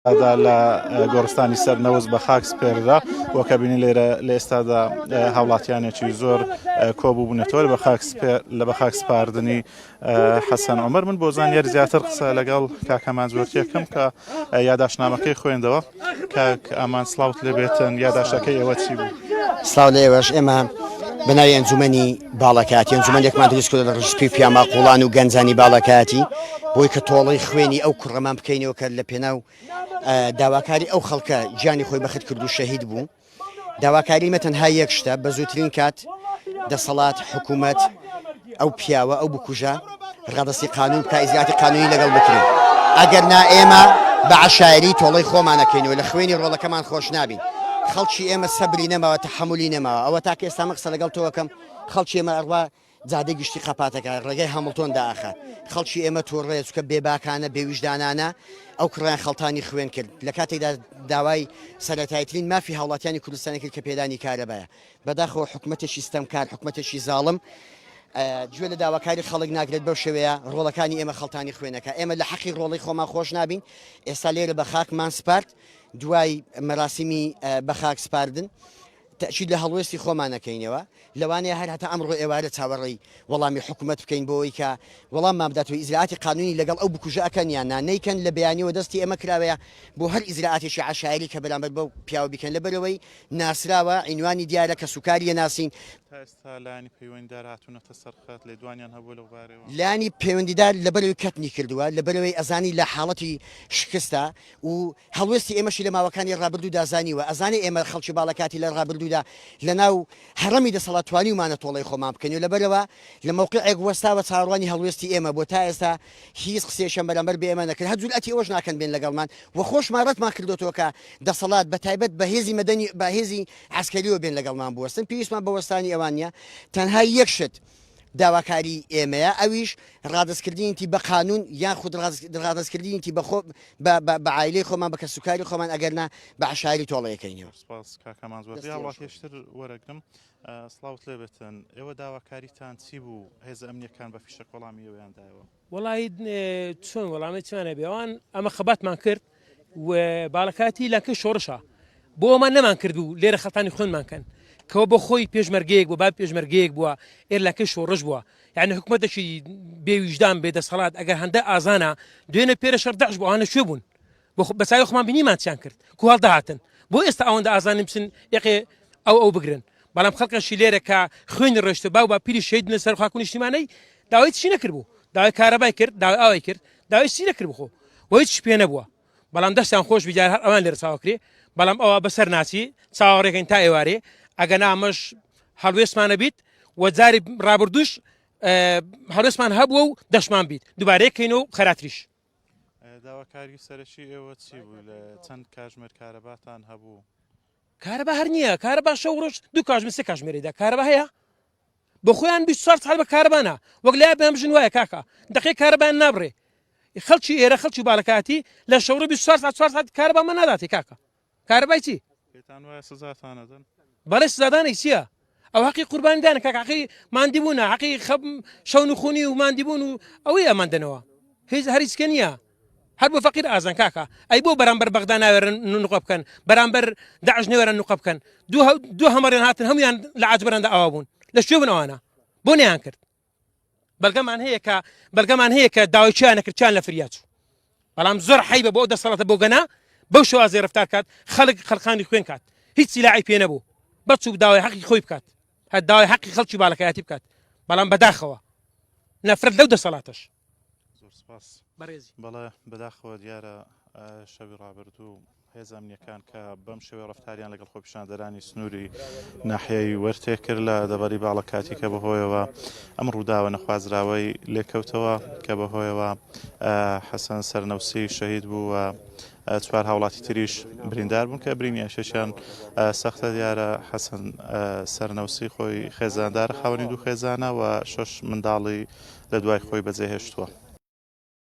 دا لە گۆڕستانی سەرنەوز بە خاک سپێررا وەک ئەبینین لێرە لە ئێستادا هاوڵاتیانێکی زۆر کۆبووبوونەتەوە بە خاک لە بە خاک سپاردنی حەسەن عمر من بۆ زانیاری زیاتر قسە لەگەڵ کاکەمان زۆرتیەکەم کە یاداشنامەکەی خوێندەوە کاک ئامان سلااوت لێبێتن یاداشەکەی ئێوە چی بوو؟ سلااو لە ئێوەش ئێمە بەناوی ئەنجومەنی باڵەکاتی ئەنجومەنێکمان دروست کردوە لە ڕیشپی پیاماقوڵان و گەنجانی باڵەکاتی بۆی کە تۆڵەی خوێنی ئەو کوڕەمان بکەینەوە کە لە پێناو داواکاری ئەو خەڵکە گیانی خۆی بەخت کرد و شەهید بوو داواکاری مە تەنها یەک شتە بە زووترین کات دەسەڵات حکوومەت ئەو پیاوە ئەو بکوژە ڕادەستی قانون بکا ئیجرائاتی قانونی لەگەڵ بکرێ ئەگەر نا ئێمە بە عەشایەری تۆڵەی خۆمان ئەکەینەوە لە خوێنی ڕۆڵەکەمان خۆش نابین خەڵکی ئێمە سەبری نەماوە تەحەمولی نەماوە ئەوە تاکە ئێستا من قسە لەگەڵ تۆ ئەکەم خەڵکی ئێمە ئەڕوا جادەی گشتی قەپاتەکە ڕێگای هامڵتۆن دائەخات خەڵکی ئێمە توڕەیە چونکە بێباکانە بێویژدانانە ئەو کوڕیان خەڵتانی خوێن کرد لە کاتێکدا داوای سەرەتایترین مافی هاوڵاتیانی کوردستانی کرد کە پێدانی کارەبایە بەداخەوە حکومەتێکی ستەمکار، حکومەتێکی زاڵم گوێ لە داواکاری خەڵک ناگرێت، بەو شێوەیە ڕۆڵەکانی ئێمە خەڵتانی خوێنەکە، ئێمە لە حەقی ڕۆڵەی خۆمان خۆش نابین، ئێستا لێرە بە خاکمان سپارد، دوای مەراسیمی بە خاک سپاردن تەئکید لە هەڵوێستی خۆمان ئەکەینەوە، لەوانەیە هەر هەتا ئەمڕۆ ئێوارە چاوەڕێی وەڵامی حکومەت بکەین بۆ ئەوەی کە وەڵاممان بداتەوە ئیجرائاتی قانونی لەگەڵ ئەو بکوژە ئەکەن یان نا، نەیکەن لە بەیانیەوە دەستی ئێمە کراوەیە بۆ هەر ئیجرائاتێکی عەشایەری کە بەرامبەر بەو پیاوە بیکەن لەبەرئەوەی ناسراوە، عینوانی دیارە، کەسوکاری ئەناسین. تا ئێستا لایەنی پەیوەندیدار هاتوونەتە سەر خەت، لێدوانیان هەبووە لەو بارەیەوە؟ لایەنی پەیوەندیدار لەبەرئەوەی کەتنی کردووە، لەبەرئەوەی ئەزانی لە حاڵەتی شکستە و هەڵوێستی ئێمەشی لە ماوەکانی ڕابردوودا زانیوە، ئەزانێ ئێمە خەڵکی باڵەکاتی لە ڕابردوودا لەناو هەڕەمی دەسەڵات توانیومانە تۆڵەی خۆمان بکەین و لەبەرئەوە لە مەوقیعێک وەستاوە چاوەڕوانی هەڵوێستی ئێمە بووە، تا ئێستا هیچ قسەیەکیان بەرامبەر بە ئێمە نەکرد، هەر جورئەتی ئەوەش ناکەن بێن لەگەڵمان و خۆشمان ڕەتمان کردۆتەوە کە دەسەڵات بە تایبەت بە هێزی مەدەنی بە هێزی عەسکەریەوە بێن لەگەڵمان بوەستن، پێویستمان بە وەستانی ئەوان نییە، تەنها یەک شت داواکاری ئێمەیە ئەویش ڕادەستکردنیتی بە قانون یان خود ڕادەستکردنیتی بە خۆ بە عایلەی خۆمان بە کەسوکاری خۆمان ئەگەرنا بە عەشایری تۆڵەیەکەینەوە. سپاس کاک ئامانج وەردی هاوڵاتیشتر وەرەگرم. سڵاوت لێبێتن ئێوە داواکاریتان چی بوو هێزە ئەمنیەکان بە فیشەک وەڵامی ئێوەیان دایەوە؟ وەڵی چۆن وەڵامی چیانە بێ ئەوان ئەمە خەباتمان کرد و باڵەکاتی لەکەی شۆڕشە بۆ ئەمان نەمان کرد و لێرە خەڵتانی خوێنمان کەن کەەوە بۆ خۆی پێشمەرگەیەک بۆ با پێشمەرگەیەک بووە ئێر لەکەی شۆڕش بووە یعنی حکوومەتێکی بێویژدان بێ دەسەڵات ئەگەر هەندە ئازانە دوێنێ پێرە شەر دەعش بۆ ئەوانە شوێ بوون بە چاوی خۆمان بینیمان چیان کرد کو هەڵدەهاتن بۆ ئێستا ئەوەندە ئازانین بچن یەقێ ئەو ئەو بگرن بەڵام خەڵکەشی لێرە کە خوێنی ڕێشتە باو با پیری شەید لەسەر خاک و نیشتیمانەی داوای چی نەکردبوو داوای کارەبای کرد داوای ئاوای کرد داوای چی نەکرد بخۆ و هیچ پێ نەبووە بەڵام دەستیان خۆش بیجار هەر ئەوان لێرە چاوەکرێ بەڵام ئەوە بەسەر ناچی چاوەڕێکەین تا ئێوارێ ئەگە نامەش هەڵوێستمانە بیت و جاری ڕابردوش هەڵوێستمان هەبووە و دەشمان بیت دووبارەیەکەین و خەراتریش داواکاری سەرەکی ئێوە چی بوو لە چەند کاژمێر کارەباتان هەبوو؟ کارەبا هەر نییە کارەبا شەو ڕۆژ دوو کاژمێر سێ کاژمێریدا کارەبا هەیە بۆ خۆیان 24 ساعت بە کارەبانە وەک لای بەم ژن وایە کاکە دقیق کارەبان نابڕێ خەڵکی ئێرە خەڵکی باڵەکاتی لە شەوڕ 24 ساعت 4 ساعت کارەبامان ناداتێ کاکە کارەبای چی؟ پێتان وایە سزاتان ئەدەن؟ بەڵێ سزادانێک چییە؟ ئەو حەقی قوربانیدانە کاک حەقی ماندی بوونە حەقی خەم شەونخونی و ماندی بوون و ئەوەی ئەمان دەنەوە هیچ هەریچکە نییە هەر بۆ فەقیر ئازان کاکە ئەی بۆ بەرامبەر بەغدا ناوێرن نقە بکەن بەرامبەر داعش نێوێرن نقە بکەن دوو هەمەڕێن هاتن هەمویان لە عاجبەراندا ئاوا بوون لە شوێ بوون ئەوانە بۆ نەیان کرد بەلگەمان هەیە کە بەلگەمان هەیە کە داوای چیان نەکرد چیان لە فریا چوو بەڵام زۆر حیبە بۆ دەسەڵاتە بۆ گەنا بەو شێوازی ڕفتار کات خەڵک خەڵقانی خوێن کات هیچ سیلاعی پێ نەبوو بەچوو داوای حەقی خۆی بکات هەر داوای حەقی خەڵکی باڵەکایەتی بکات بەڵام بەداخەوە نەفرەت لەو دەسەڵاتەش زۆر سپاس بەڕێزی بەڵێ بەداخەوە دیارە شەوی ڕابردوو هێزە ئەمنییەکان کە بەم شێوەیە ڕەفتاریان لەگەڵ خۆپیشاندەرانی سنووری ناحیەی وەرتێ کرد لە دەڤەری باڵەکاتی کە بەهۆیەوە ئەم ڕووداوە نەخوازراوەی لێکەوتەوە کە بەهۆیەوە حەسەن سەرنەوسی شەهید بوو و چوار هاوڵاتی تریش بریندار بوون کە برینی ئەشێکیان سەختە دیارە حەسەن سەرنەوسی خۆی خێزاندارە خاوەنی دوو خێزانە و شەش منداڵی لە دوای خۆی بەجێهێشتووە.